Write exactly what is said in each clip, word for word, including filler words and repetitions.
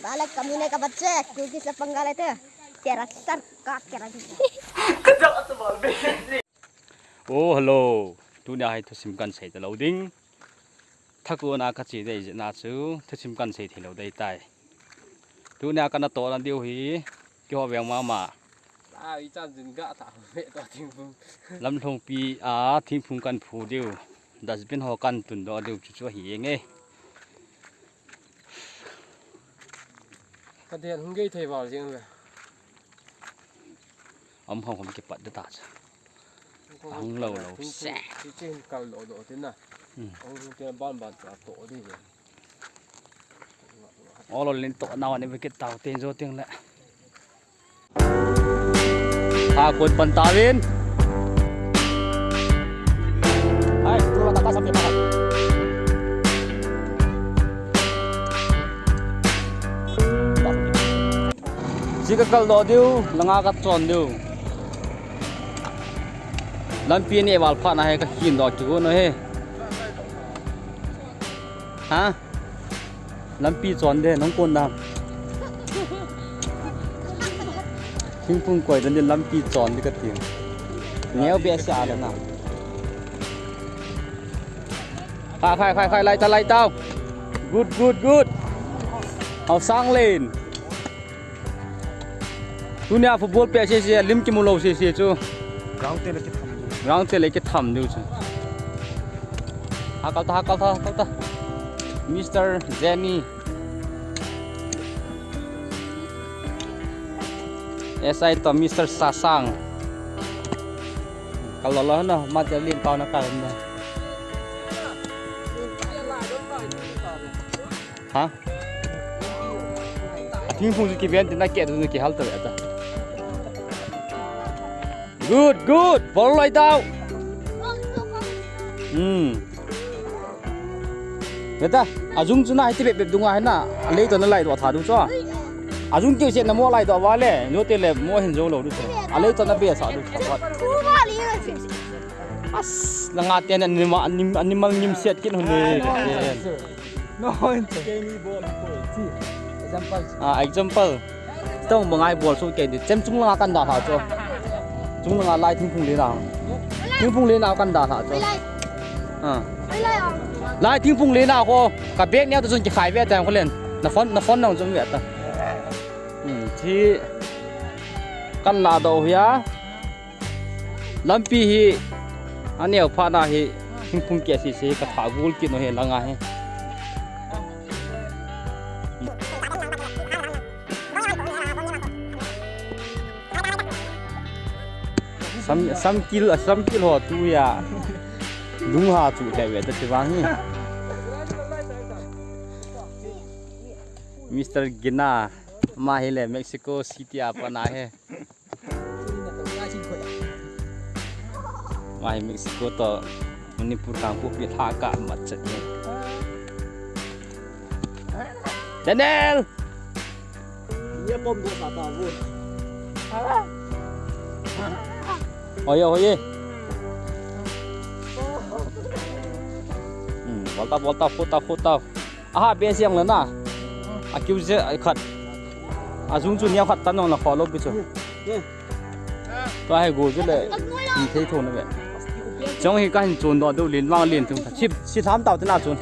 साले कमीने का बच्चे, क्योंकि सब पंगा लेते हैं। तेरा सर काट के रख। Oh, hello. Tunia hi thusim kan sei talou ding. Thakona ka che dei jeh a chu thusim kan sei thei lou dei tai. Tunia ka natohna diu hi kihou veng mama. Sa i chan jin ga ta ve to thingphung. Lamlhongpi a thingphung kan phu diu. Dustbin ho kan tun doh diu chu chu hi nge. Ka den hung gei thei val jing ve. Am hong hom kipat de ta cha. Ang lo lo se. Chi chi kal lo do tin na. Hmm. Ang tin ban ban cha to di. Olo lin to na ni wicket tau tin jo ting le. Ha, kon pan tavin. Ai, tu ta ka sam ni pa. Chi ka kal doh diu, langa ka chon diu. Lampi ne val phat na he ka hin doh ki go no he. Ha? Lampi chon de, nong kon na. Thingphung koi dan de lampi chon de ka ting. Neo be sa da na. Khai, khai, khai, khai, lai ta, lai ta. Good, good, good. Hao sang len. Tunia football pe se se, lim kimu lou se se chu. Ground te le kitham diu. Ground te le kitham diu chu. Ha kal ta, ha kal ta, ha kal ta. Mister Jenny. S I to Mister Sasang. Kal lo lo na, ma te lim pau na kal na. Ha? Thingphung chu kiven tin na ke chu kihal ta ve ta. Good, good. Bol lai tau. Hmm. Beta, ajung chu na hiti bep bep dunga hina. Alei to na lai do tha du chu. Ajung ke se na mo lai do va le. Njo te le mo hin jo lo du chu. Alei to na be sa du chu. As, langa te na animal, animal ngim set kin hon ni. No, inte. Kei ni bol ko. Si, example. Ah, example. Tong bangai bol su kei ni. Chem chung langa kan da tha chu. Chung langa lai thingphung le na. Thingphung le na kan da tha chu. Ah. Lai thingphung le na ko. Ka bag neo ta chun kikhai ve ta ko len. Na phone, na phone nang chun ve ta. Hmm, thi kan la do hia. Lampi hi aneo phat na hi thingphung ke se se ka tha gul kit no he langa hi. Sam, sam kil, sam kil ho tu ya. Lung ha chu he ve ta chi vang hi. Mister Gina, ma hi le Mexico City a pa na he. Mai Mexico to Manipur kang pu pi tha ka mat chet ni. Daniel! Ye pom do sa ta bu. Oye, oye. Hmm, volta, volta, fota, fota. Aha, be siang le na. A kiu je, a khat. A jung chu nia khat tan nong la kho lo pi chu. Ka he go je le. Ni thei tho na ve. Chong hi ka hin chun do do lin wang lin tung. Sip, si tham tau te na chun.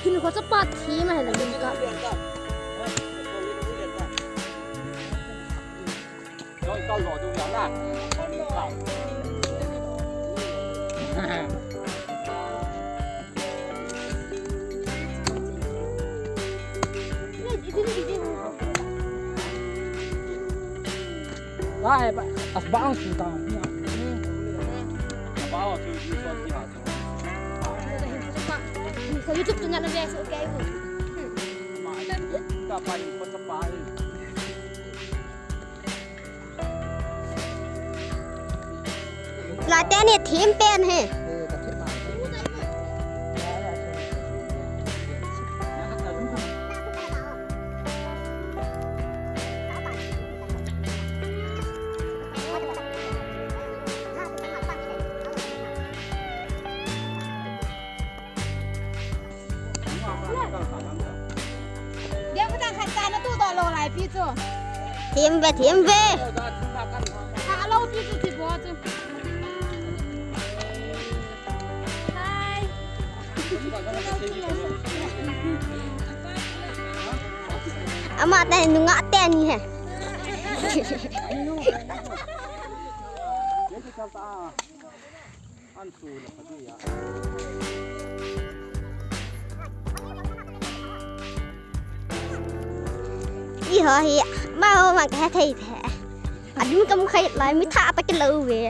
Hin ko chapa thi ma he la min ka. Choi kal lo du ya na. Ba he ba, as ba ang su ta. Ba o chu chu so ti ha. Ko YouTube channel na be so ke ko. Ka pa yu ko sa pa. Late ni thim pen he. Thim ve, thim ve. Hello, ti chu ti bo chu. Hi. Ama ta nunga teni he. Iho hi, ma ho ma ka thei the. Adun kam khai lai mi tha ta ke lo ve.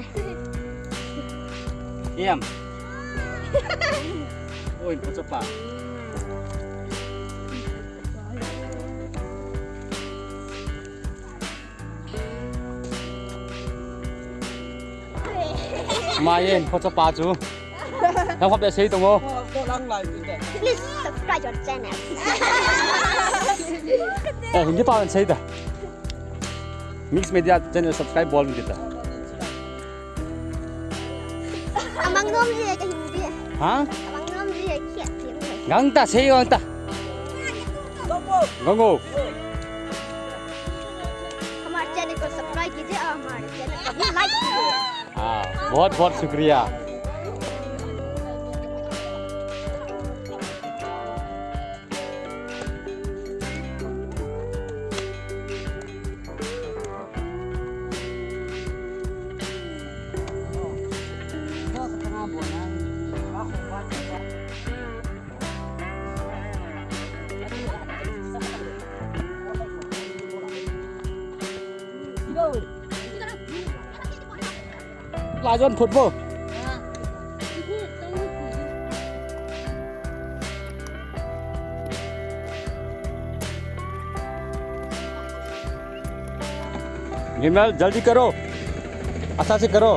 Em. Oi, pa chapa. Mai en, pa chapa chu. Nang khop de sei tong o. Please subscribe your channel. Eh, Hindi pa man sei ta. Mix Media channel subscribe bol min ta. Amang nom ji ka Hindi. Ha? Amang nom ji ka. Gang ta, sei gang ta. Gang o. हमारे चैनल को सब्सक्राइब कीजिए और हमारे चैनल को भी लाइक कीजिए। हाँ, बहुत बहुत शुक्रिया। Lai jon phut bo. Gimel, जल्दी करो, अच्छा से करो।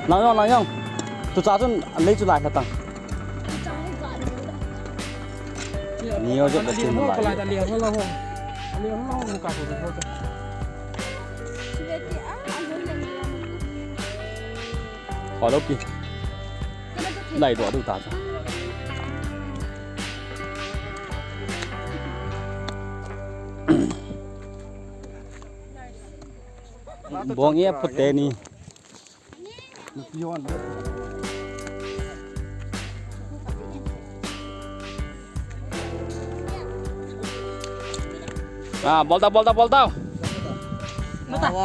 Lang jong, lang jong. Tu cha chun lei chu lai kha tang. Ni yo jo da tin lai. Follow pi. Lai do du ta cha. Bong ye pute ni. Ah, bol tao, bol tao, bol tao.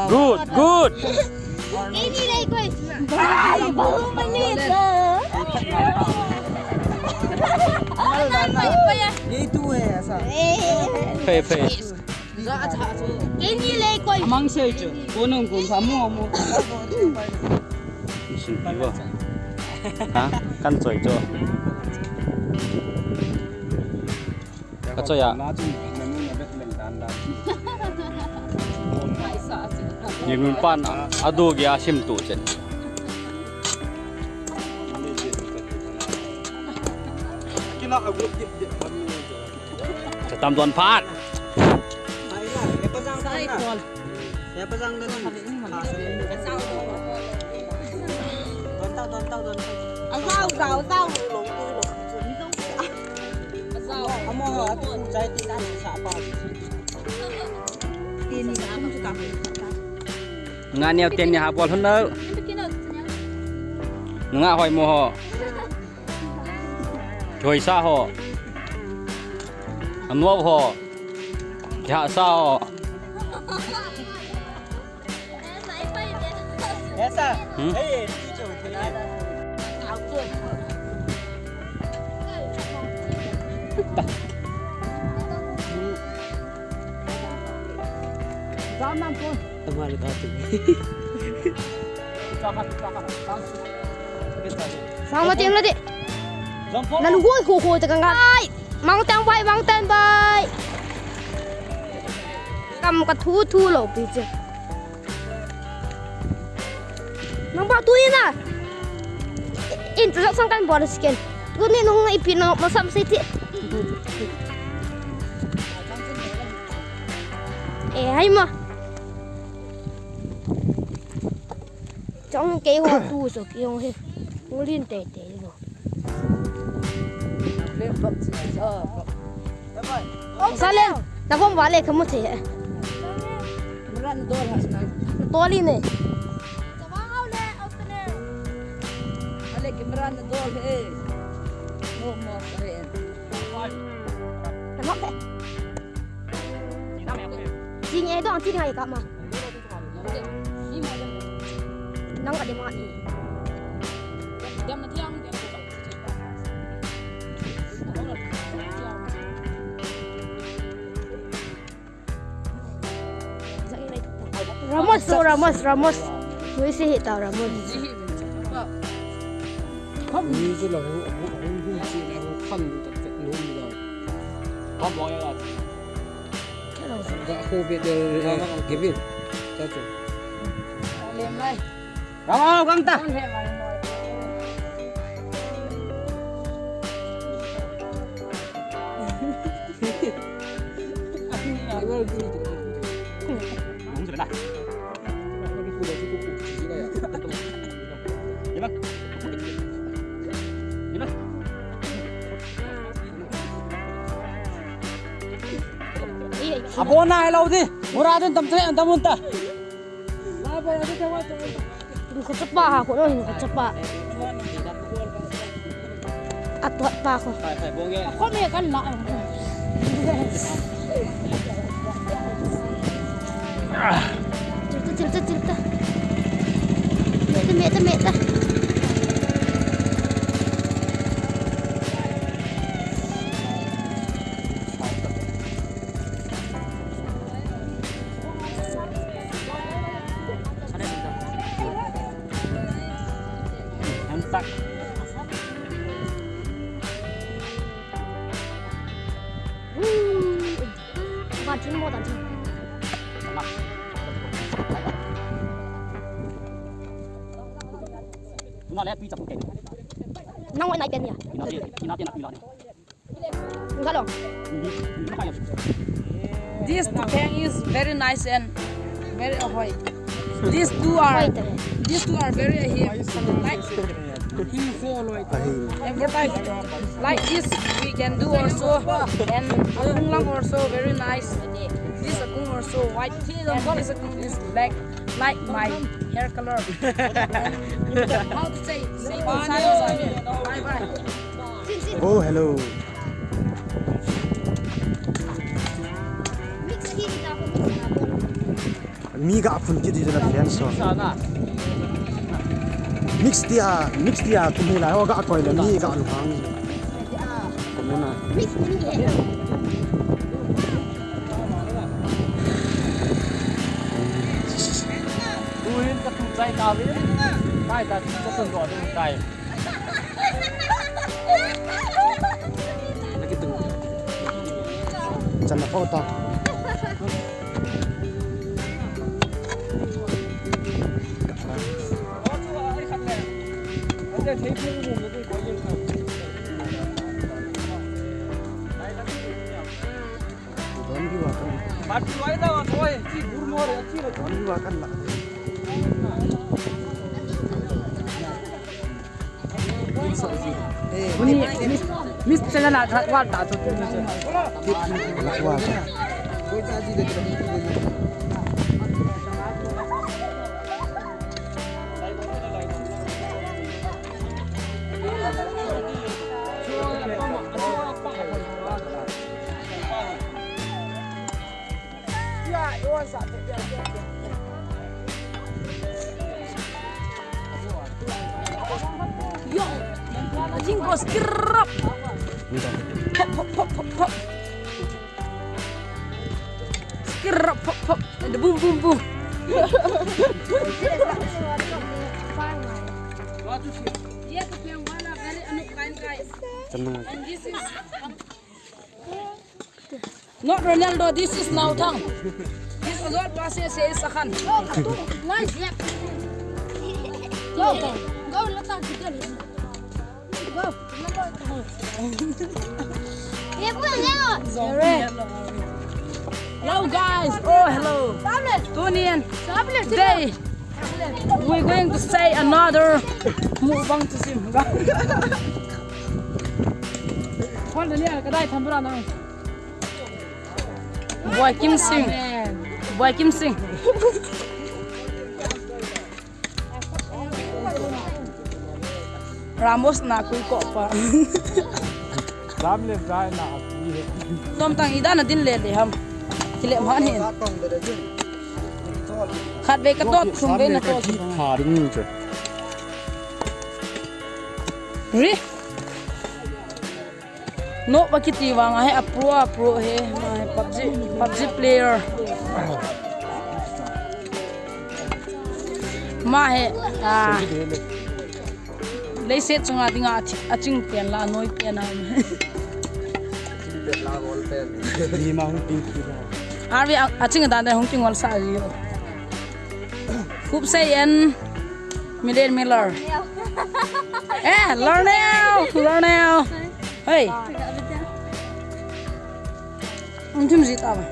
Good, good. Ei, bahut manit. Yei tu hai aisa. Phei, phei. Keini le koi. Amang sei chu. Ko nung kun sa mo mo. Isin piwa. Ha? Kan choi chu. Ka choi a. Ni nun pan a, adu gi a sim tu chen. Kina a gut dip dip. Sa tam don phat. Sai pol. Azao, zao, zao. Azao. Nga neo ten ni ha bol hun no. Nga hoi mo ho. Choi sa ho. Amlo ho. Kya sa ho. Hmm? Sama tim lati. Nanu gol ko ko ta kanga. Ai, mountain bike, mountain bike. Kam ka thu thu lo pi che. Nang ba tu ina. Introduction kan bol skin. Tuni nung ipi nang masam siti. Eh, hai ma. Chong kei ho tu so kei ho he. Ngulin te te lo. Salen, na vom vale kamu the. Mura na dol ha sna. Toli ne. Ale camera na dol he. No mo sare. Sing e dong ti ngai ka ma. Nang ka de ma ni. Ramos, so Ramos, Ramos. Who is it, Ramos? Ni chu la hu, hu, hu, hu, chi la hu, khan ta pet lu ni la. Ba bo ya la. Kya lo sa? Ga ho be de, eh, give it. Cha chu. Le mai. Rama, kang ta. Abona hai lo di. Mura din tam tre, tam unta. Kachapa ha ko, no, kachapa. Ato pa ko. Ko me kan la. Chilta, chilta, chilta. Meta, meta, meta. Nang wai nai pen ya. Ina te, ina te na pila ne. This thing is very nice and very ahoy. These two are, these two are very ahoy. Like, advertise. Like this, we can do also. And akung lang also very nice. This akung also white. And this akung is black, like my hair color. How to say? Say bye bye. Oh, hello. Mi ga phun kit di la fian so. Mix tia, mix tia, tu mi la, o ga koi la, mi ga lu hang. Ko me na. Mix ni. Tu hin ka tu chai ta le. Tai ta, ka tu do chai. Chan na pau ta. Don hi wa kan. Don hi wa kan la. Uni, Miss, Miss Channel a lhah val ta chu. Lhah val ta. Yo, jingkos kirap. Pop, pop, pop, pop, pop. Kirap, pop, pop. And boom, boom, boom. Tenang. And this is Not Ronaldo, this is Naothang. This is all passes, he is Sakhan. Nice, yeah. Go, go, go, let's go. Go. Hello, guys. Oh, hello. Tuni in. Today, we're going to say another mukbang to see. Boy Kim Sing. Boy Kim Sing. Ramos na kui ko pa. Lam le zai na kui he. Lom tang ida na din le le ham. Kile man hin. Khat ve ka tot sum ve na tot. Pha ding ni chu. Ri. No, ba kiti vang a he a pro, a pro he, ma he PUBG, PUBG player. Ma he, ah, leiset chunga dinga a thi-, a ching pen la, a noi pen a. Ni ma hung pin ki la. Army a, a ching dan de hung king wal sa ji ho. Khupsei and Milen Miller. Eh, Lorneo, Lorneo. Hey. Unthim ji ta ba.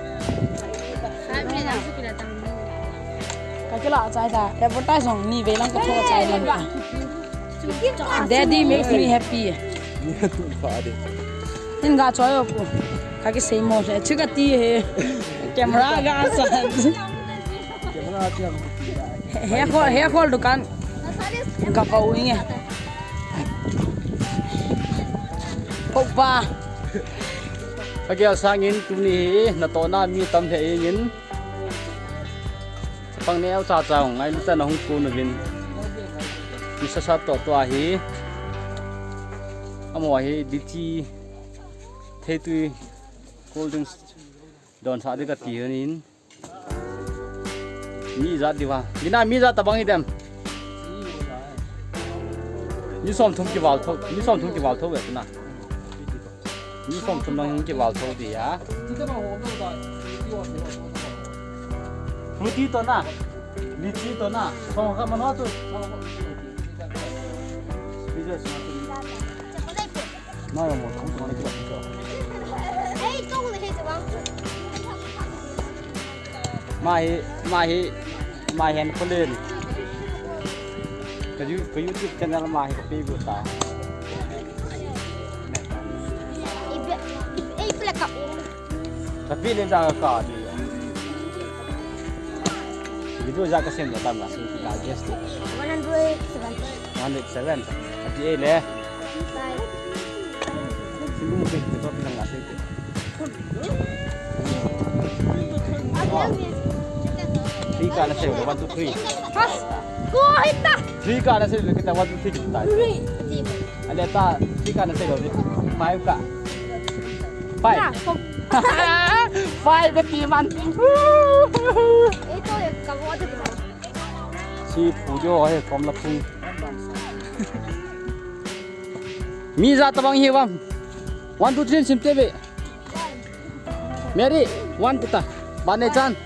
Ka kila chai ta. Advertise jong ni ve lang ka tho chai lang. Daddy makes me happy. Ni tu pa de. Tin ga choi o pu. Ka ki sei mo le. Chu ka ti he. Camera ga sa. He, he khol, he khol dukan. Ka pa u inge. Ko pa. Ka gel sangin tuni hi natohna mi tam he ingin. Chapang neo cha cha ngai lu ta na hung ko nu vin. Mi sa sa to to ahi. Amo ahi D T thei tui cold drinks don sa de ka ti hin. Mi ijat diu ham. Gina mi ijat tabang idem. Mi som thum kival tho, mi som thum kival tho ve na. Mi som thum nang kival tho dia. Fruity to na. Lychee to na. Som ka man ho tu. Chocolate. Nai mo thong thong ni kila kila. Ei, kong le he wang. Ma hi, ma hi, ma hi an kolen. Ka You-, ka YouTube channel ma hi ka pe bu ta. Ei, ei, ei, pula ka. Tapi ni dah ka ni. Video ja ka sem da tam ka sem ka guest. One hundred seven. One hundred seven. Ati eh le. Bye. Singgu mungkin kita bilang ngasih tu. Three ka na save, one, two, three. Pas. Ko hita. Three ka na save, kita one, two, three kita. Three. Ada ta, three ka na save, five ka. Five. Ya, kom. Five ka ti man. Ito yung kamote. Si pujo hai kom la pung. Mi ja tabang hi bam. One, two, three, sim te be. Mary, one, two, ta. Bane chan.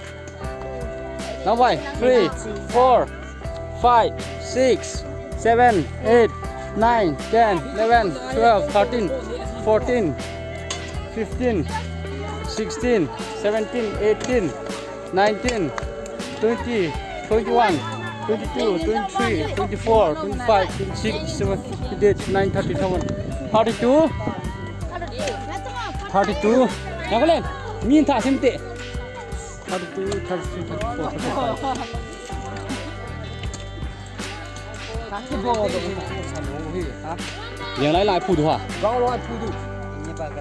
Now why? Three, four, five, six, seven, eight, nine, ten, eleven, twelve, thirteen, fourteen, fifteen, sixteen, seventeen, eighteen, nineteen, twenty, twenty-one, twenty-two, twenty-three, twenty-four, twenty-five, twenty-six, twenty-seven, twenty-eight, nine, thirty, thirty-one, thirty-two, thirty-two. Yang ko len, min tha sim te. Thirty-two, thirty-three, thirty-four, thirty-five. Yang lai lai phu du ha. Gao lai phu du.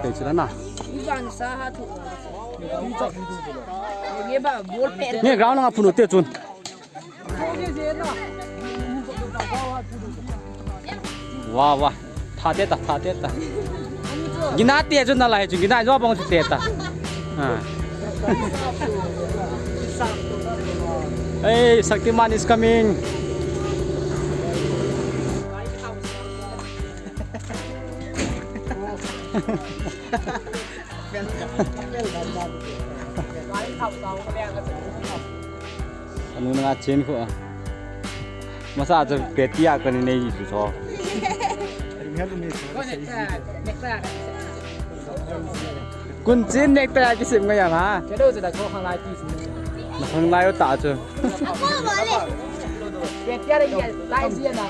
Te chila na. Ni ba bol pe. Ni ground nga phu nu te chun. Wah, wah. Tha te ta, tha te ta. Gina te chu na lai chu, gina jo bang chu te ta. Ha. Hey, Shaktiman is coming. Anu na chen ko. Masa chu peti a kani nei chu so. Kun chin nek ta ki sim ngai ma. Ke do chu da ko khang lai ti chu. Na khang lai ta chu. Peti a le ya tai ji na.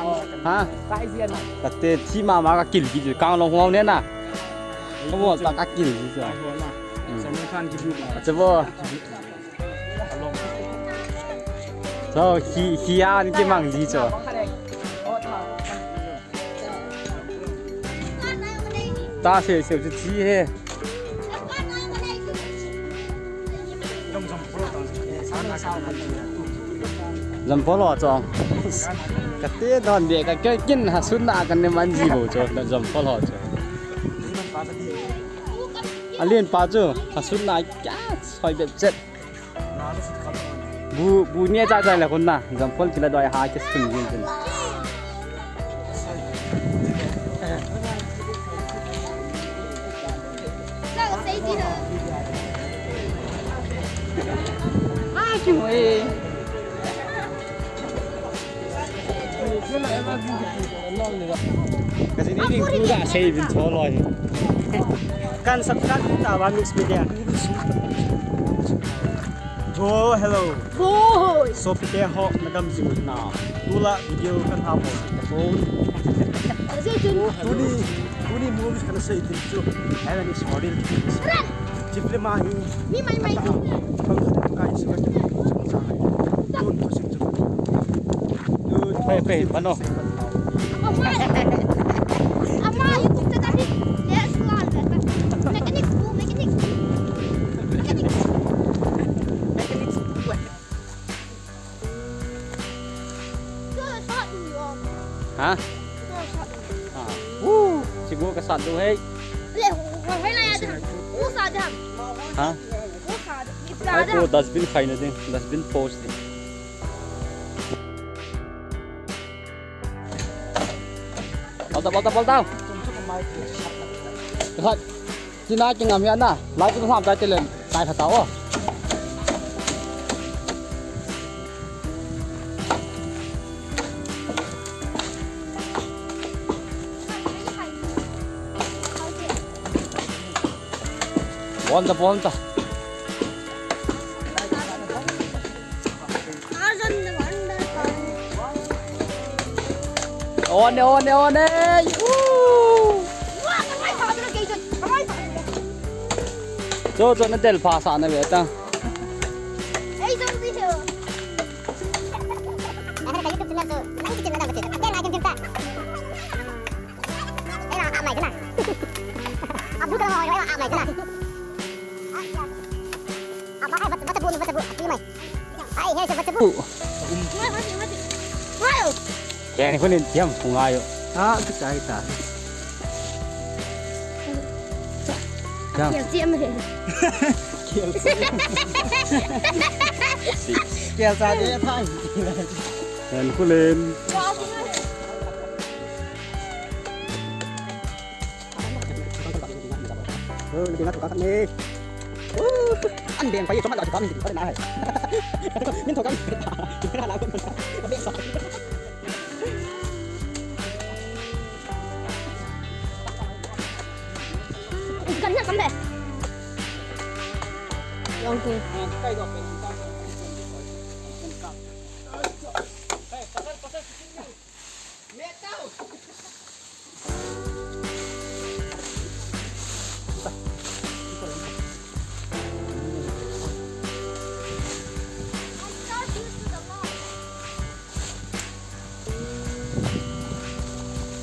Ha? Tai ji na. Ka te chi ma ma ka kil ki chu kang long hong ne na. Abo ta ka kin ji chu. Ai, ho na. Hmm. Salman Khan ki bu. Acha bo. So, khi, khi an kimang ji chu. Ta se se chu chi he. Jampol ho chu. Ka te don de ka ke kin ha sun na ka ne man ji bo chu. Jampol ho chu. Alen pa chu ha sun na kya soi bep chet. Bu, bu nia cha cha le khun na, jampol kila doi ha kisun jin jin. Ah, kimu e. Kasi ni ding tu ga sei bin cho loi. Kan subscribe ta ba Mix Media. Bro, hello. Bro. Sopite ho, madam jing na. Tula video kan ha mo. Phone. Tuni, tuni movies kan sei tin chu. Heaven is for real. Chifle ma hi. Mi mai mai. Kan kan kai su kan. Tun ko sim chu. Pe, pe, mano. Ama, YouTube te tadi. Yes, lal. Mechanics, mechanics. Mechanics. Mechanics. Ha? Ha. Woo! Sigo ka sat do hai. Ha? Ai ko dustbin khai na ding, dustbin post ding. Palta, palta, palta. Khat. Tina kingam hi ana. Lai tu ham tai telen. Tai khat ta o. Bon ta, bon ta. On e, on e, on e. Woo! Cho, cho, na del pha sa na ve ta. Ai, he, sa bacha bu. Kaya ni kunin tiam kung ayo. Ah, kita, kita. Tiam. Kial tiam he. Kial sa de thai. Yan kulen. Ơ, na dinga tuka khat ne. Ơ, an beng pai, chom an la tuka min tuka na hai. Min tuka min. Beng sa. Kan ya kan be. Yang ke.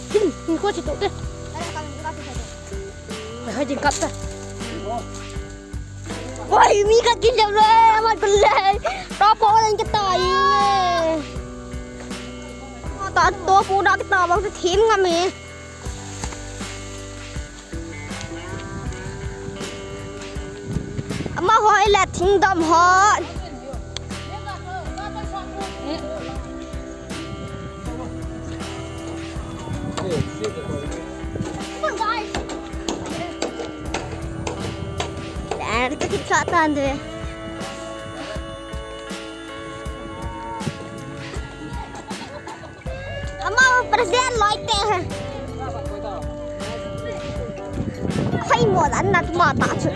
Hin, hin ko chi to te. Hai, hai, jing kap ta. Oi, mi ka kin jam le, amat pelai. Topo lang kita ini. Ta topo dah kita bang tu thim ngam e. Ama hoi le thing dam hoi. Dah, kita kita tan deh. Ama president loi te hai. Hai mo lan na tuma ta chu.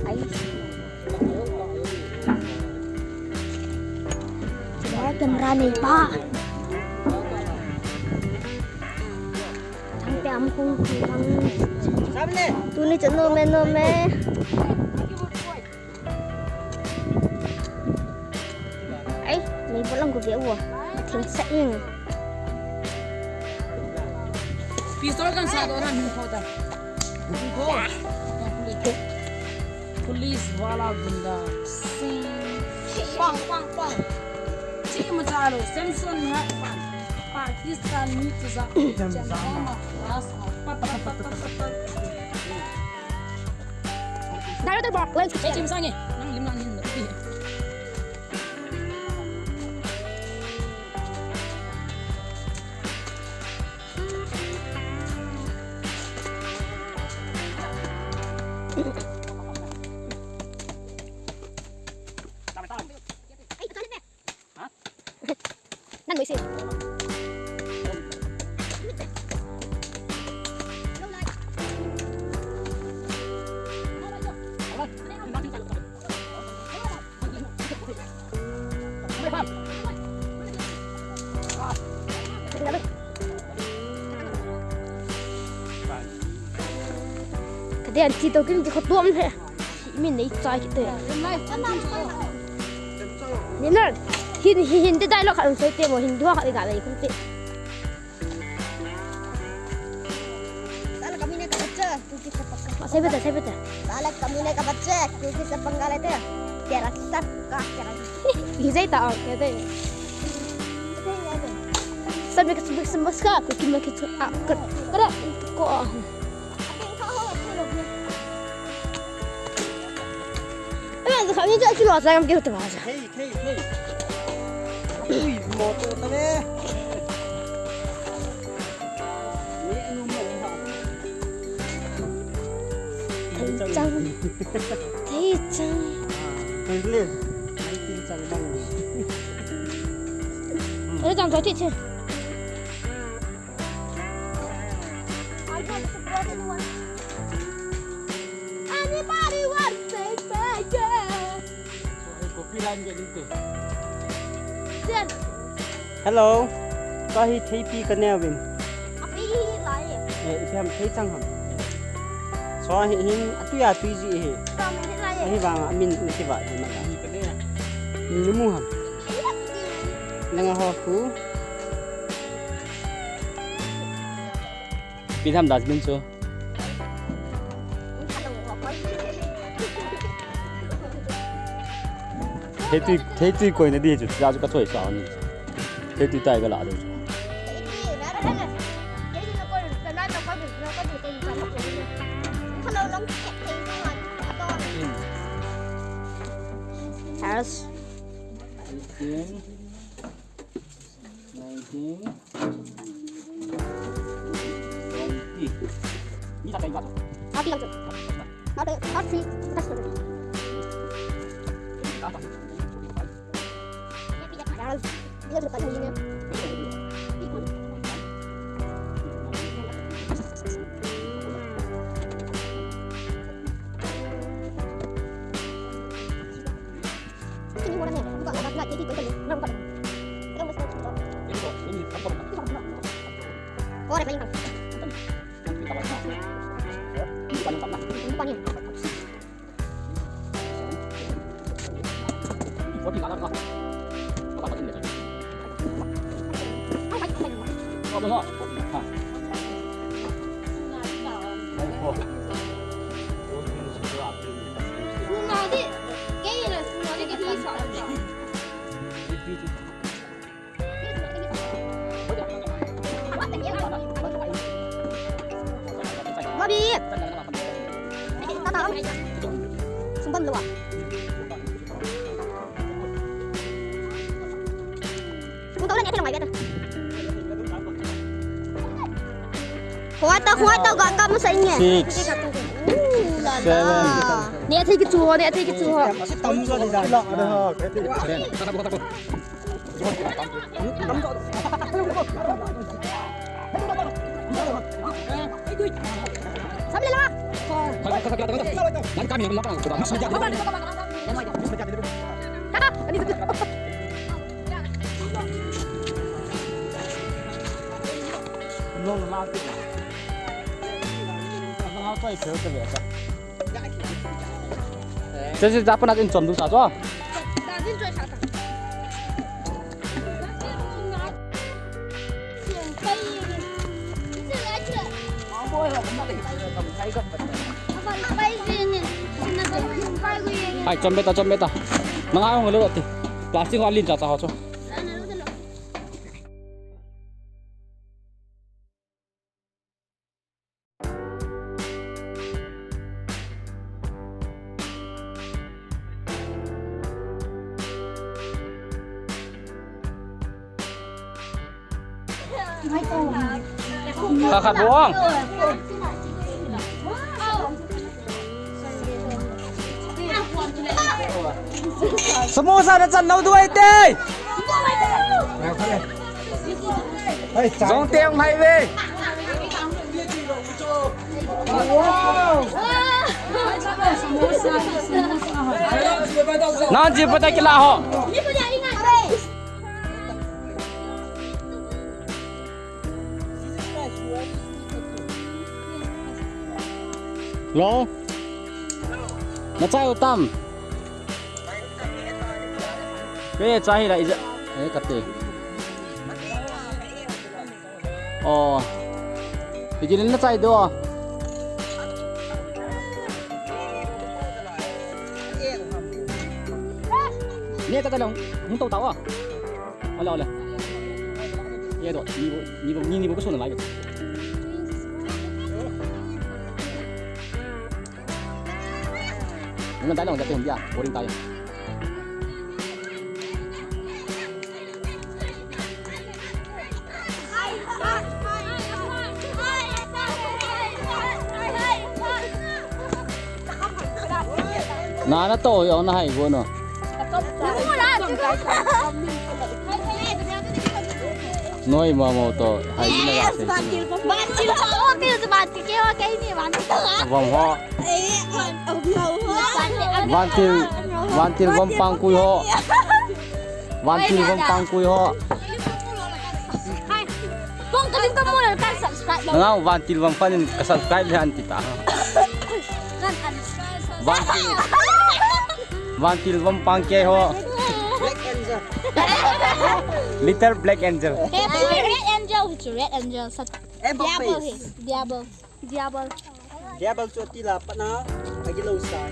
Ai. Camera nei pa. Te am hung hung hang. Tuni chu nom e, nom e. Ai, mi bolang ko ve ua. Thing sa ing. Pistol kan sa do ran hung ko ta. Hung ko. Police wala gunda. Sing. Pang, pang, pang. Chi ma cha lo, Samson ha, pang. Pakistan ni tu za. Jam, jam. Dai, dai, dai, dai. Chim sang e. Nang lim lang hin. Ka den ti to kin ti kho tuam he. Min nei chai ki te. Ni na. Hin, hin, hin te dai lo kha soi te mo hin dua kha ga le kun te. साला कमीने का बच्चा, तू किससे पंगा? Sai bete, sai bete. साला कमीने का बच्चा, तू किससे पंगा लेते? तेरा सर का तेरा. Ijai ta, okay, dai. Sabi ka, sabi ka, sabi ka, sabi ka, sabi ka, ko. Hey, hey, hey. Ui, motor ta ve. Thei chang. Thei chang. Thei le. Thei chang bang. Thei chang thei chang. Anybody want to take my girl? Hello. Ka hi theipi ka neo vin. Api hi lai. Eh, ipi ham thei chang ham. So hi hin atui atui ji hi. Ka min hi lai. Ahi vang amin ni ki va ji ma ka. Ni mu ham. Nang a ho ku. Pi tham dustbin chu. Thei tui, thei tui koina di chu, chu ka choi sa ni. Thei tui tai ka la di chu. Yes. Nineteen, twenty. Ni sa kaiba. Ati lang tu. Ati, ati, tas tu. Yan. Yan tu kaiba ni. Bobby! Sumban lua. Khuai ta, khuai ta, ga kam sa inge. Six. Ooh, la la. Seven. Ne thei ki chu ho, ne thei ki chu ho. Sam le la. Che, che, ja pana in chom du sa cho. Hai, chom beta, chom beta. Nang ai hong lo ti. Plastic ho lin cha cha ho cho. Kha khat bou ang. Samosa na chan nau duai te. Jong te ang mai ve. Nan ji pata kila ho. Lo. Na chai u tam. Ke chai hi la ija. Eh, kate. Oh. Ijin na chai do. Ni ka ta long, hung to ta wa. Ala, ala. Ye do, ni bo, ni bo, ni, ni bo ko so na lai. Ni na ta long ja te hum dia, boring ta ya. Na, na to, yo, na hai, go, no. Noi, ma, mo, to, hai, na, ga, se, se. Vantil, oh, pil, vantil, ke, wa, ke, ni, vantil, ah. Vom, ho. Eh, van, oh, no, ho. Vantil, vantil, vom, pang, kui, ho. Vantil vom pang kui ho. Hai. Kong kalim ka muna kan subscribe. Nang vantil vom panin ka subscribe le anti ta. Kan kan. Vantil. Vantil vom pang ke ho. Black Angel. Little Black Angel. Hey, red angel, red angel. Sat. Devil he. Devil. Devil. Devil chu ati la pat na, agi lo sai.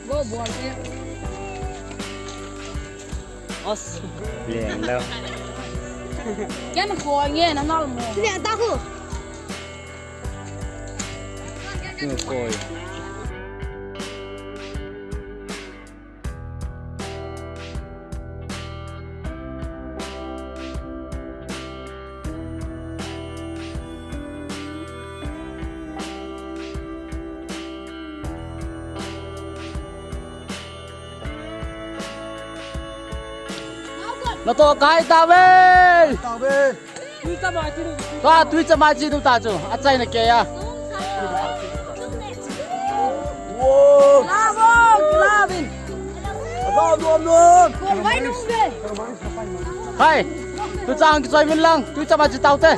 Go, boy. Os. Leng lo. Ken khoi nge na nal mo. Leng ta khu. Ken khoi. Na to kai ta ve. Ta ve. Tui chama chi du. Ta tui chama chi du ta chu. A chai na ke ya. Wo. La wo, la vin. Ba no no. Ko mai nu ve. Hai, tu chang ki choi min lang, tu chama chi tau te.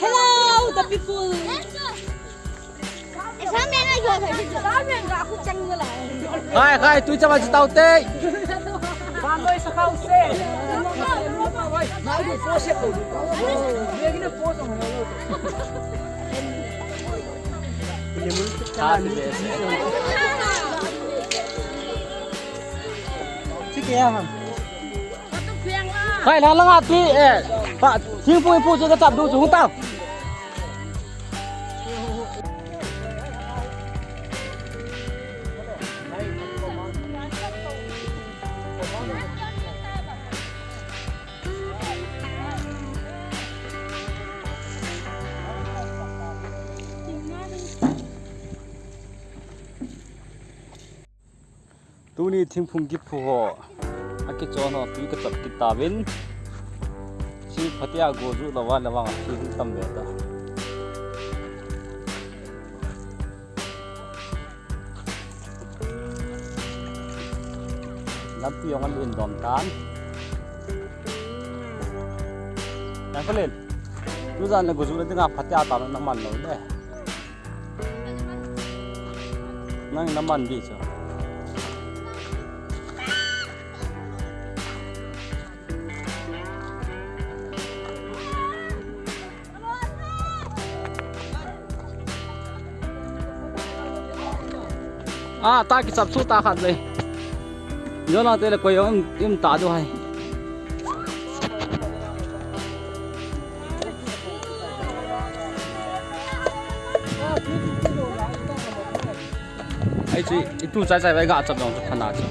Hello, the people. Hai, hai, tu chama chi tau te. Hai, la langa tui, eh, pa, thingpui pu chu ka chap du chu hung tau. Tuni thingphung kiphu ho, akichon ho, tui kachap kit tauvin. Chi phatea go ju lou va le vang a thi hung tam ve ta. Lampi jong an len dom tan. Nang Palen, tujan le go ju le dinga phatea ta na man lou le. Nang na man di chu. A, ta kichap chu ta khat le. Jona te le koi jong im ta du hai. Ai chu, itu chai chai vai ga chap jong chu phana chu.